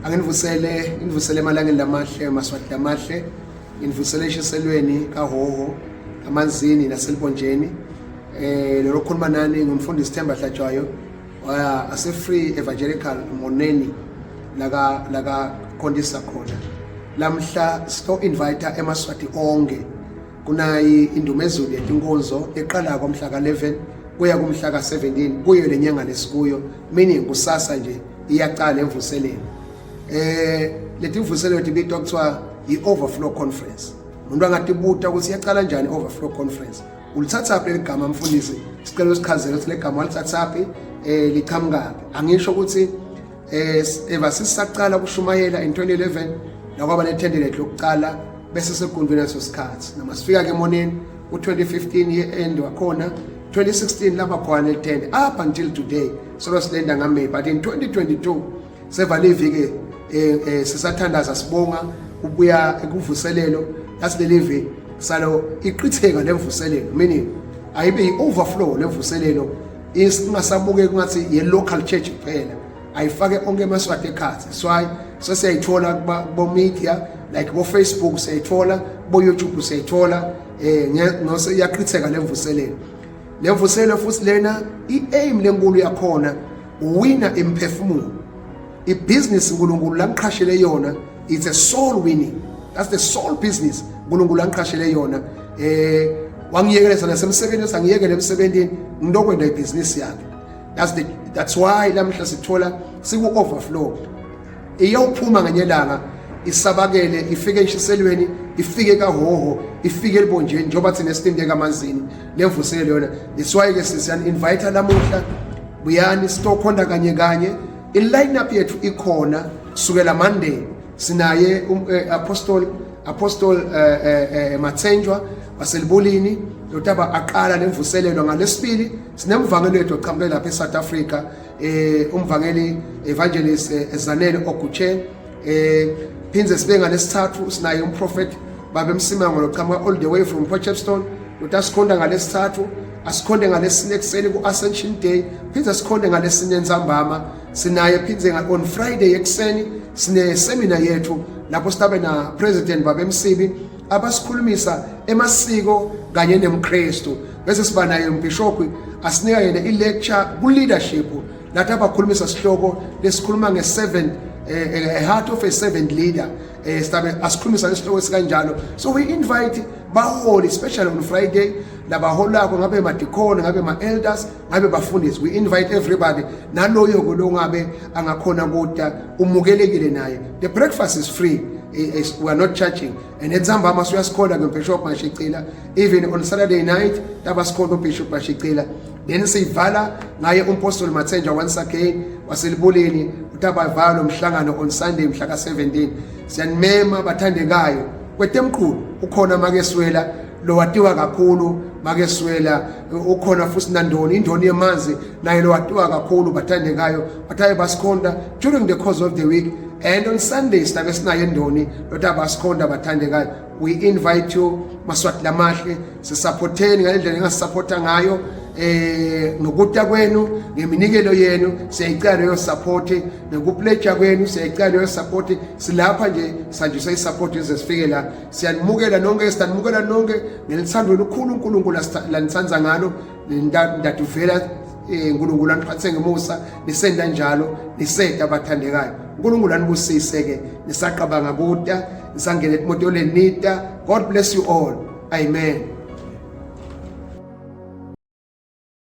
Anginivusele, nginivusele emalangeni lamahle, maswati lamahle. Nginivusele eshiselweni kaHhohho, amanzini naselibonjeni. Eh lo khuluma nani ngumfundisi Themba Hlatshwayo waya ase Free Evangelical Moneni laka laka khondisa khona. Lamhla sito invite emaswati onke kunayi indumezulu yetinkonzo eqala komhla ka-11 kuya kumhla ka-17 kuyo lenyanga lesikuyo meaning kusasa nje iyaqala emvuselelo eh letimvuselelo tibitwa kuthiwa i-overflow conference umuntu angatibuta ukuthi iyaqala njani i-overflow conference ulithathaphi leli gama mfundisi sicela usichazele ukuthi le gama walithathaphi eh liqhamukaphi angisho ukuthi eh eva sisaqala ukushumayela in 2011 nakwaba nethende lethu lokuqala bese segundwini leso sikhathi noma sifika ke emoneni u-2015 year end wakhona 2016 laba khona lelithende up until today solo silenda ngaMay but in 2022 seva livi ke eh, eh sisathandaza sibonga kubuya ekuvuselelo lasileli viki salo iqitheka lemvuselelo meaning ayibe i-overflow lemvuselelo ingasabukeki kungathi ye-local church kuphela ayifake onke amaswati ekhathi so hayi sesiyayithola kubo media like bo Facebook siyayithola bo YouTube siyayithola eh ngose iyaqitheka lemvuselelo lemvuselelo futhi lena i-aim lenkulu yakhona uwina imphefumulo ibhizinisi uNkulunkulu lamqhashele yona it's a soul winning that's the soul business uNkulunkulu angiqhashele yona eh wangiyekeleza nasemsebenzini sangiyekele emsebenzini ngilokwenda ibhizinisi yakhe that's the that's why lamhla sithola siku overflow iyawuphuma ngenye ilanga isabakele ifike eshiselweni ifike kahoho ifike elibonjeni njengoba thina esitinte kamanzini lemvuselelo yona that's why ke sisiyani invite lamuhla buyani sitokhonda kanye kanye i-line up yethu ikhona kusukela Monday sinaye um, eh, apostle apostle eh, eh, eh, Mathenjwa waselibulini lotaba aqala lemvuselelo ngalesibili sinemvangeli wethu oqhamuke lapha eSouth Africa eh umvangeli evangelist eh, Zanele Oguche eh phindze sibe ngalesithathu sinaye umprofet babe Msimango loqhamuka all the way from Potchefstroom lotasikhonda ngalesithathu asikhonde ngalesine ekuseni ku-Ascension Day phindze sikhonde ngalesine ntsambama sinaye phindze on Friday ekuseni sine seminar yethu lapho sitabe na President Babe Msibi abasikhulumisa emasiko kanye nemKristu bese siba naye umbhishobhi asinika yena i-lecture ku-leadership lathi abakhulumisa sihloko lesikhuluma nge-seven eh, eh, a heart of a servant leader eh sizabe asikhulumisa lesihloko esikanjalo so we invite baholi especially on Friday labaholako ngabe madikhona ngabe ma-elders ngabe bafundisi we invite everybody naloyo ke lo ngabe angakhona kuda umukelekile naye the breakfast is free eh, eh, we are not charging and entsambama suyasikhona ke Bishop Mashicila even on Saturday night tabasikhona uBishop Mashicila then siyivala ngaye umpostoli Mathenjwa once again waselibuleni utabavala lo mhlangano on Sunday mhla ka-17 siyanimema bathandekayo kwetemqulu ukhona makeswela lowatiwa kakhulu makeswela ukhona futhi nandoni indoni yemanzi naye lowatiwa kakhulu bathandekayo bathaye basikhonda during the course of the week and on Sunday silabe sinayo indoni lota basikhonda bathandekayo we invite you maswati lamahle sisupporteni ngalendlela engasupporta ngayo eh ngokuta kwenu ngeminikelo yenu siyayicela leyo support nokupledge kwenu siyayicela leyo support silapha nje sanjiswa isupport ize sifike la siyanimukela nonke siyanimukela nonke ngelithando elikhulu uNkulunkulu lanithanda ngalo ndaduvela eh, uNkulunkulu aniphathe ngemusa nisenda njalo niseda abathandekayo uNkulunkulu anibusise ke nisaqabanga kuta nisangena emotoleni nita God bless you all amen.